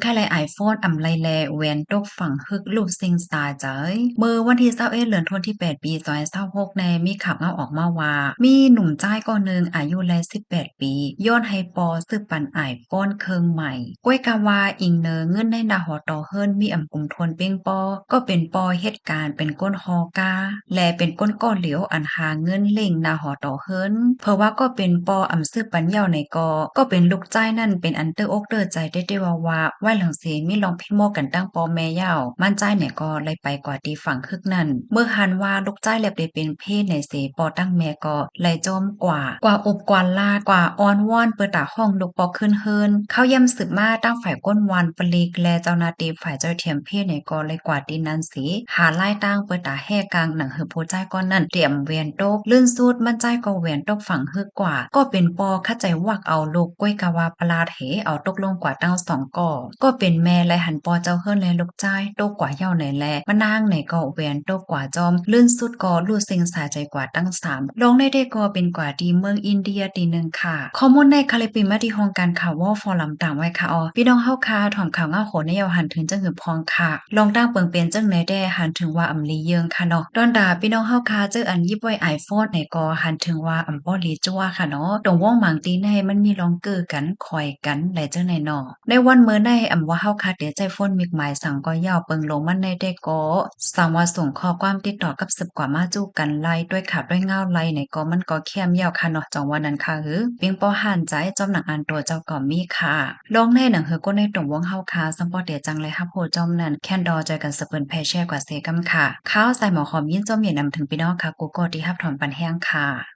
ແທ້ແລ iPhone ອຳໄລແລ ແຫວນຕົກຝັງຮຶກ ລູບເຊັງສາໃຈ. ເມື່ອວັນທີຊາວເອັດ ເດືອນທັນວາ ປີສອງພັນຊາວຫົກ ແນ່ ມີຂ່າວເງົາອອກມາວ່າ ມີໜຸ່ມຊາຍຄົນໜຶ່ງອາຍຸແລ ສິບແປດປີ ຢອກໃຫ້ພໍ່ຊື້ປັນ iPhone ເຄື່ອງໃໝ່. ກ້ວຍກາວ່າ ອີງເນີເງິນໃນໜ້າຫໍຕໍ່ເຮືອນມີອຳກຸມທວນພຽງພໍ, ກໍເປັນພໍ່ເຮັດການເປັນຄົນຫໍກາ ແລະ ເປັນຄົນກໍຫຼຽວອັນຫາເງິນລ້ຽງໜ້າຫໍຕໍ່ເຮືອນ. ເພາະວ່າກໍເປັນພໍ່ອຳຊື້ປັນເຍົາໃນກໍ ກໍເປັນລູກຊາຍນັ້ນເປັນອັນເຕີອົກເຕີໃຈແທ້ໆ ວ່າໆ ໄວ້ຫຼັງເສຍມີລອງພິດມໍກັນຕັ້ງພໍ່ແມ່ເຍົາ. ໝານຊາຍໃນກໍໄດ້ໄປກວ່າທີ່ຝັງຮຶກນັ້ນ. ເມື່ອຫັນວ່າລູກຊາຍແລບໄດ້ເປັນເພໃນເສ ພໍ່ຕັ້ງແມ່ກໍໄດ້ໂຈມກວ່າ ກວ່າອຸບກວ່າລາດ ກວ່າອ້ອນວອນເປີດຕາຮ້ອງລູກພໍ່ຄືນເຮືອນ. ຂ່າວຢ້ຳສືບມາ ທາງຝ່າຍກົດໝາຍປະລິກ ແລະ ເຈົ້າໜ້າທີ່ຝ່າຍຈ່ອຍທຽມເພໃນກໍໄດ້ກວ່າທີ່ນັ້ນເສ ຫາລາຍທາງເປີດຕາແຫກກາງ ໜັງເຮືອຜູ້ຊາຍກ່ອນນັ້ນຕຽມແຫວນຕົກ. ລື່ນສຸດໝານຊາຍກໍແຫວນຕົກຝັງຮຶກກວ່າ ກໍເປັນພໍ່ຂັດໃຈວັກເອົາລູກ ກ້ວຍກາວ່າປະຫຼາດເຫ ເອົາຕົກລົງກວ່າທັງສອງກໍ ກໍເປັນແມ່ໄດ້ຫັນພໍ່ເຈົ້າເຮືອນ ແລະ ລູກຊາຍຕົກກວ່າເຍົາໃນແລ ມານາງໃນກໍແຫວນຕົກກວ່າຈ້ອມ. ລື່ນສຸດກໍລູດເຊັງສາໃຈກວ່າທັງສາມ. ລອງໃນແທ້ກໍເປັນກວ່າທີ່ເມືອງອິນເດຍທີ່ໜຶ່ງຄ່ະ. ຂໍ້ມູນໃນຄະລິບປິມາທີ່ຫ້ອງການຂ່າວ World Forum ຕາມໄວ້ຄ່ະ. ອໍ ພີ່ນ້ອງເຮົາຄ່ະ ຖ້າຖອມຂ່າວເງົາໂຫນໃນເຍົາຫັນເຖິງຈັ່ງຫຶບພອງຄ່ະ. ລອງຕັ້ງເປີງເປັນຈັ່ງໃດແດ່ ຫັນເຖິງວ່າອຳລີເຍີງຄ່ະເນາະ. ດອນດາພີ່ນ້ອງເຮົາຄ່ະ ເຈີອັນຢິບໄວ້ iPhone ໃນກໍຫັນເຖິງວ່າອຳບໍ່ລີຈົວຄ່ະເນາະ. ຕົງວົງບາງຕີໃນມັນມີລອງເກີກັນ ຂ້ອຍກັນໄດ້ຈັ່ງໃດເນາະ. ໃນວັນເມີໃນອຳວ່າເຮົາຄ່ະເຕໃຊ້ໂຟນມິກໝາຍສັງກໍເຍົາ ເປີງໂລມັນໃນແທ້ກໍ ສັງວ່າສົ່ງຂໍ້ຄວາມຕິດຕໍ່ກັບສືບກວ່າມາຈູກັນໄລ່ ດ້ວຍຂ່າວດ້ວຍເງົາໄລ່ໃນກໍມັນກໍແຄມເຍົາຄ່ະເນາະ ຈັ່ງວ່ານັ້ນຄ່ະເຮີ. ເປັນພໍ່ຫ້ານໃຈ ຈອມໜັງອັນຕົວເຈົ້າກໍມີຄ່ະ. ລອງໃນໜັງເຮືອກົນໃນຕົງວົງເຮົາຄ່ະ ສຳປອເຕຈັ່ງໄດ້ຮັບຮູ້ຈອມນັ້ນ ແຄນດອລ ຈອຍກັນສະເປີນແຜ່ແຊກວ່າເຊກຳຄ່ະ. ຂ່າວສາຍໝໍຂອມຍິນຊົມຍິນນຳເຖິງພີ່ນ້ອງຄ່ະ ກູ່ກໍທີ່ຮັບຖອມປັນແຮງຄ່ະ.